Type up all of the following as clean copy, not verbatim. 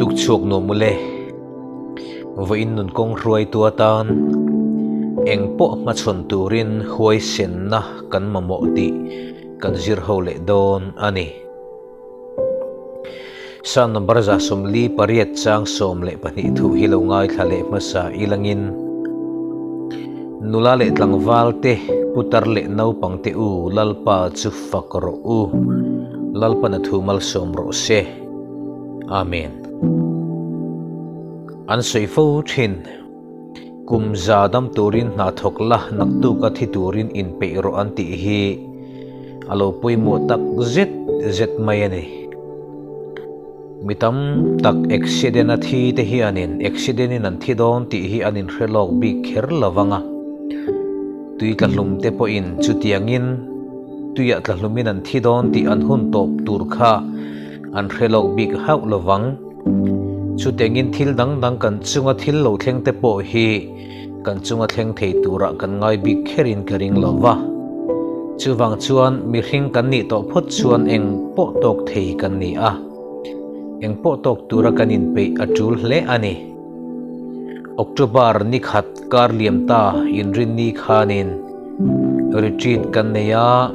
Tukchhuak nuam ule, vawiin nun kawng hruaitu atan eng pawh hmachhawn turin huaisenna kan mamawh tih kan zir ho leh dawn a ni. Psalm number 48 chang 12 thu hi lo ngaithla leh hmasa ilangin Nula leh tlangval te, putar leh naupang te u, Lalpa chu fak rawh u, Lalpan a thu malsawm rawh se. Amen. An sawi fo thin. Kum za dam turin hna thawk la, naktuk a thi turin inpeih rawh an tih hi a lo pawimawh tak zet zet mai a ni. Mi tam tak accident a thi te hianin accident in an thi dawn tih hi an inhre lawk bik kher lo vang a. Tui tla hlum te pawhin chutiangin tuiah tla hlumin an thi dawn tih an hun tawp tur kha an hre lawk bik hauh lo vang. Chutiangin thil dang dang kan chunga thil lo thleng te pawh hi kan chunga thleng thei turah kan ngai bik kherin ka ring lo va. Chuvang chuan mihring kan nih tawh phawt chuan eng pawh tawk thei kan ni a, eng pawh tawk tura kan inpeih a tul hle a ni. October ni khat kar liam ta inrinni khanin retreat kan nei a,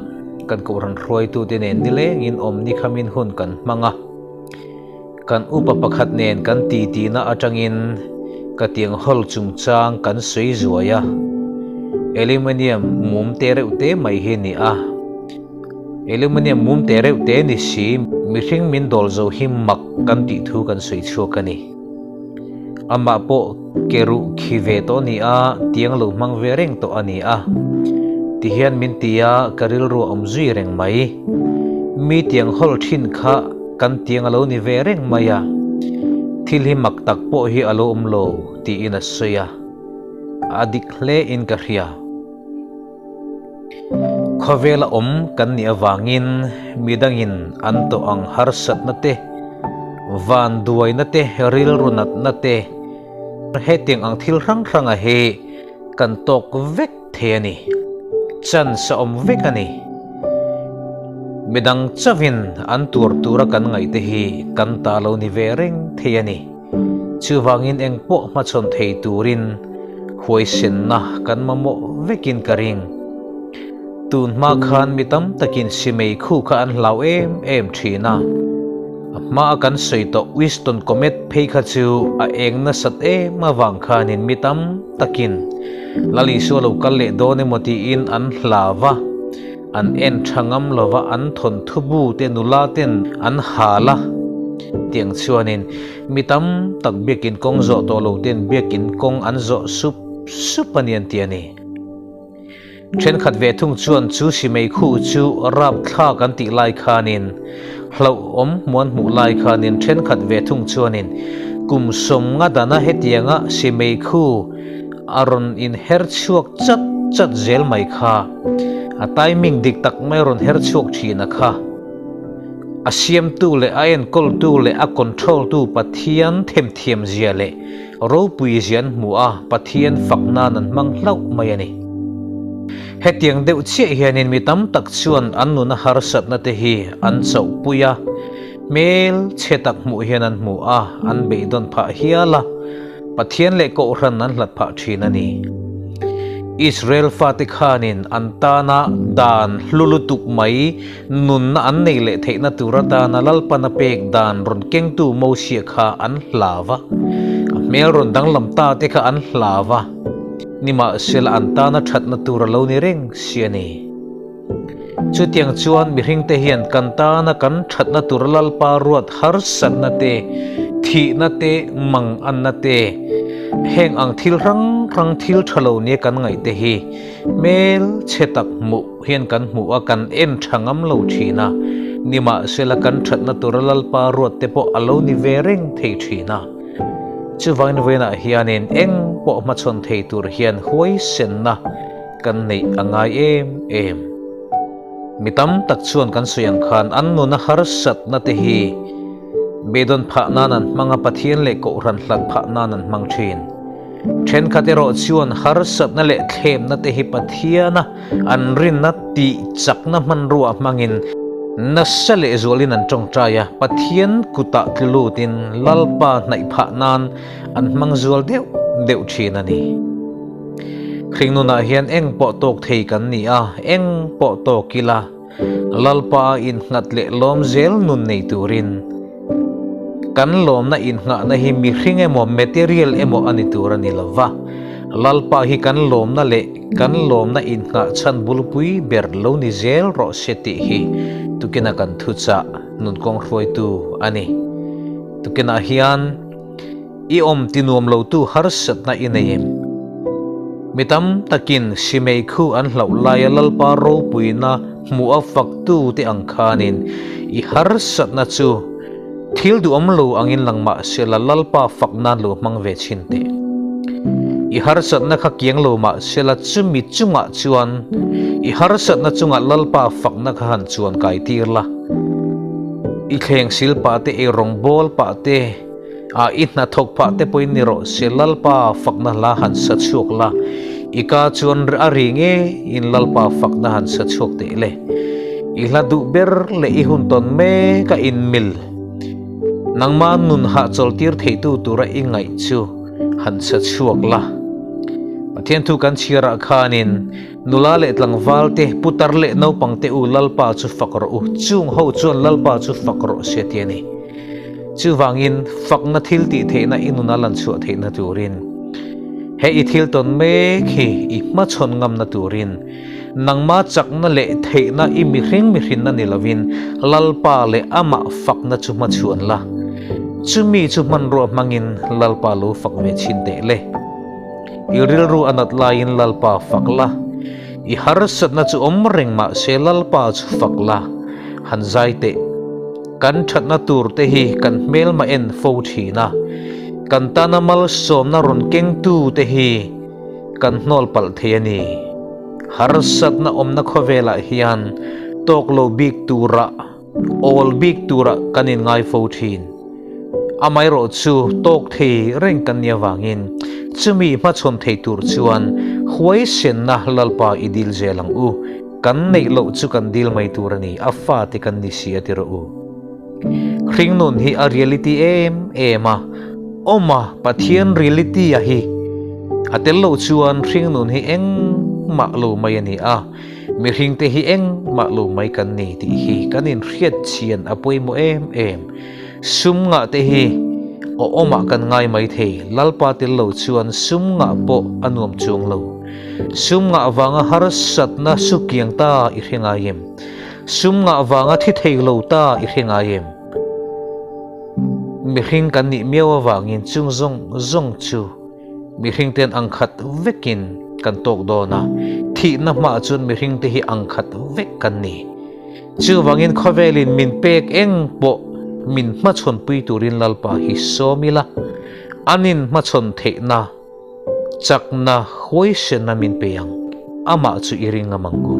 kan kohhran hruaitute nen nilengin awm ni khamin hun kan hmang a. Kan upa pakhat nen kan titihna atangin ka tiang hawl chungchang kan sawi zuai a, aluminium mum te reuh te mai hi ni a. Aluminium mum te reuh te ni si, mihring min dawl zo hi mak kan tih thu kan sawi chhuak a ni. Amah pawh ke ruh khi ve tawh a ni a, tiang lo hmang ve reng tawh a ni a. Tihian min ti a, ka rilru a awm zui reng mai. Mi tiang hawl thin kha kan tiang a lo ni ve reng mai a, thil hi mak tak pawh hi a lo awm lo tiin a sawi a, a dik hle in ka hria. Khawvela awm kan nih avangin midangin an tawh ang harsatna te, vanduaina te, rilru natna te, hetiang ang thil hrang hranga hi kan tawk vek thei a ni. Chance a awm vek a ni. Midang chauhin an tuar tura kan ngaihte hi kan ta lo ni ve reng thei a ni. Chuvangin engpawh hmachhawn thei turin huaisenna kan mamawh vekin ka ring. Tun hma khan mi tam takin simei khu kha an hlau em em thin a. A hmaa kan sawi tawh Winston Comet phei kha chu a eng nasat em avang khanin mi tam takin Lal Isua lo kal leh dawn emaw tiin an hlau va, an en tha ngam lova an thawnthu bu te nula ten an hal a tiang chuanin mi tam tak biakin kawng zawh tawh lo ten biakin kawng an zawh sup sup a ni an ti a ni. Thenkhat ve thung chuan chu simei khu chu rapthlak an tih lai khanin hlauhawm hmuan hmuh lai khanin thenkhat ve thung chuanin kum sawmnga dana hetianga simei khu A rawn inher chhuak chat chat zel mai kha. A timing dik tak mai a rawn her chhuak thin a kha. A siamtu leh a enkawltu leh a control-tu Pathian themthiam zia leh ropui zia an hmu a, Pathian fak nan an hmang hlauh mai a ni. Hetiang deuh chiah hianin mi tam tak chuan an nuna harsatna te hi an chauhpui a, hmel chhe tak hmuh hian an hmu a, an beidawn phah hial a. Pathian leh Kohhran an hlat phah thin a ni. Israel fate khanin an tana dan hlu lutuk mai nunna an nei leh theihna tur atana Lalpana pek dan rawn kengtu Mosia kha an hlau va, a hmel rawn danglam ta te kha an hlau va, nimahsela an tana thatna tur a lo ni reng si a ni. Chutiang chuan mihringte hian kan tana kan thatna tur Lalpa ruat harsatna te, thihna te, manganna te, heng ang thil hrang hrang thil tha lo nia kan ngaihte hi hmel chhe tak hmuh hian kan hmuh a, kan en tha ngam lo thin a, nimahsela kan thatna tura Lalpa ruat te pawh a lo ni ve reng thei thin a. Chuvangin vawiinah hianin eng pawh hmachhawn thei tur hian huaisenna Kan neih a ngai em em. Mi tam tak chuan kan sawi ang khan an nuna harsatna te hi beidawn phah nan an hmang a, Pathian leh Kohhran hlat phah nan an hmang thin. Thenkhat erawh chuan harsatna leh thlemna te hi Pathiana an rinna tih chakna hmanrua hmangin Nasa lehzualin an tawngtai a, Pathian kutah tlu lutin Lalpa hnaih phah nan an hmang zual deuh deuh thin a ni. Hringnunah hian eng pawh tawk thei kan ni a, eng pawh tawk ila Lalpa innghat leh lawm zel nun nei turin kan lawmna innghahna hi mihring emaw material emaw a ni tur a ni lo va, Lalpa hi kan lawmna leh Kan lawmna innghah chhan bulpui ber lo ni zel rawh se tih hi tukina kan thuchah nunkawng hruaitu a ni. Tukinah hian i awm ti nuam lotu harsatna i nei em? Mi tam takin simei khu an hlauh laia Lalpa ropuina hmuh a faktu te ang khanin i harsatna chu Thil duhawm lo angin lang mah sela Lalpa fak nan lo hmang ve chhin teh. I harsatna kha kiang lo mah sela chumi chungah chuan i harsatna chungah Lalpa fakna kha han chuan kai tir la. I thleng sil pah te, i rawngbawl pah te, ah i hnathawk pah te pawhin ni rawh se Lalpa fakna hla han sa chhuak la, i ka chuan a ri ngeiin Lalpa fakna han sa chhuak teh le. I hla duh ber leh i hun tawn mek a inmil. Nangma nun hahchawltir theitu tura i ngaih chu han sa chhuak la. Pathian thu kan chhiarah khanin nula leh tlangval te, putar leh naupang te u Lalpa chu fak rawh u, chung ho chuan Lalpa chu fak rawh se ti a ni. Chuvangin fakna thil tih theihna i nuna lan chhuah theihna turin he i thil tawn mek hi i hmachhawn ngamna turin Nangma chakna leh theihna i mihring mihrinna ni lovin Lalpa leh amah fakna chu hmachhuan la. Chumi chu hmanrua hmangin Lalpa lo fak ve chhin teh le. I rilru a nat laiin Lalpa fak la. I harsatna chu awm reng mah se Lalpa chu fak la. Han zai teh. Kan thatna tur te hi kan hmelma en fo thin a. Kan tana malsawmna rawn kengtu te hi Kan hnawl palh thei a ni. Harsatna awmna khawvelah hian tawk lo bik turah, awl bik turah kan inngai fo thin. Amaherawh chu tawk thei reng kan nih avangin chumi hmachhawn thei tur chuan huaisenna Lalpa i dil zel ang u. Kan neih loh chu kan dil mai tur a ni, a fate kan ni si a ti rawh u. Hringnun hi a reality em em a, awm a, Pathian reality a hi a tel loh chuan hringnun hi engmah lo mai a ni a, mihringte hi engmah lo mai kan ni tih hi kan inhriat chian a pawimawh em em. Sum ngah te hi awmah kan ngai mai thei, Lalpa tel lo chuan sum ngah pawh a nuam chuang lo. Sum ngah vanga harsatna sukiang ta i hre ngai em? Sum ngah vanga thi thei lo ta i hre ngai em? Mihring kan nih miau avangin chung zawng zawng chu mihring ten ang khat vekin kan tawk dawn a, thihna hmaah chuan mihring te hi ang khat vek kan ni. Chuvangin khawvelin min pek eng pawh min hmachhawnpui turin Lalpa hi sawm ila, an inhmachhawn theihna Chakna huaisenna min pe ang, amah chu i ring ngam ang u.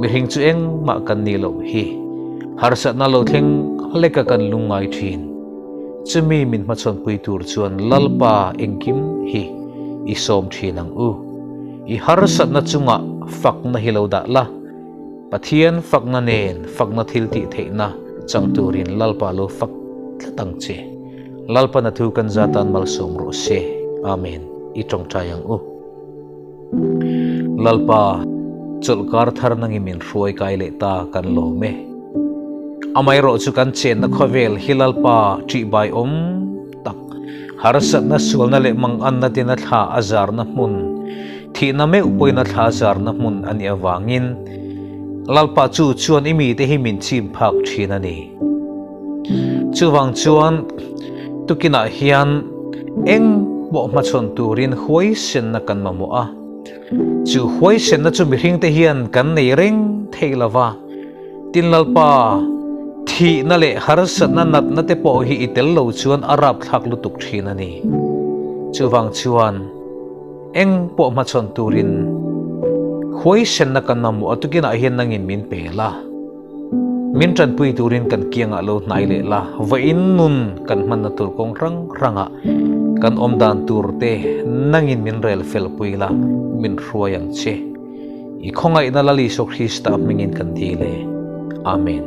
Mihring chu engmah kan nih loh hi. Harsatna lo thleng hleka kan lungngai thin. Chumi min hmachhawnpui tur chuan Lalpa engkim hi i sawm thin ang u. I harsatna chungah fakna hi lo dah la. Pathian fakna nen fakna thil tih theihna chang turin Lalpa lo fak tlat ang che. Lalpana thu kan za tan malsawm rawh se. Amen. I tawngtai ang u. Lalpa, chawlhkar thar nangin min hruai kai leh ta kan lawm e. Amaherawh chu kan chenna khawvel hi Lalpa ṭihbai awm tak, harsatna, sualna leh manganna tina thla a zarna hmun, thihna meuh pawhin a thla a zarna hmun a nih avangin Lalpa chu chuan i mite hi min chim phak ṭhin a ni. Chuvang chuan tukinah hian eng pawh hmachhawn turin huaisenna kan mamawh a. Chu huaisenna chu mihringte hian kan nei reng thei lo va. Tin Lalpa, thihna leh harsatna natna te pawh hi i tel lo chuan a rapthlak lutuk thin a ni. Chuvang chuan eng pawh hmachhawn turin huaisenna kan mamawh a, tukinah hian nangin min pe la. Min tanpui turin kan kiangah lo hnai leh la, vawiin nun kan hmanna tur kawng hrang hrangah kan awm dan tur te nangin min rel fel pui la, min hruai ang che. I khawngaihna Lal Isua Krista hmingin kan dil e. Amen.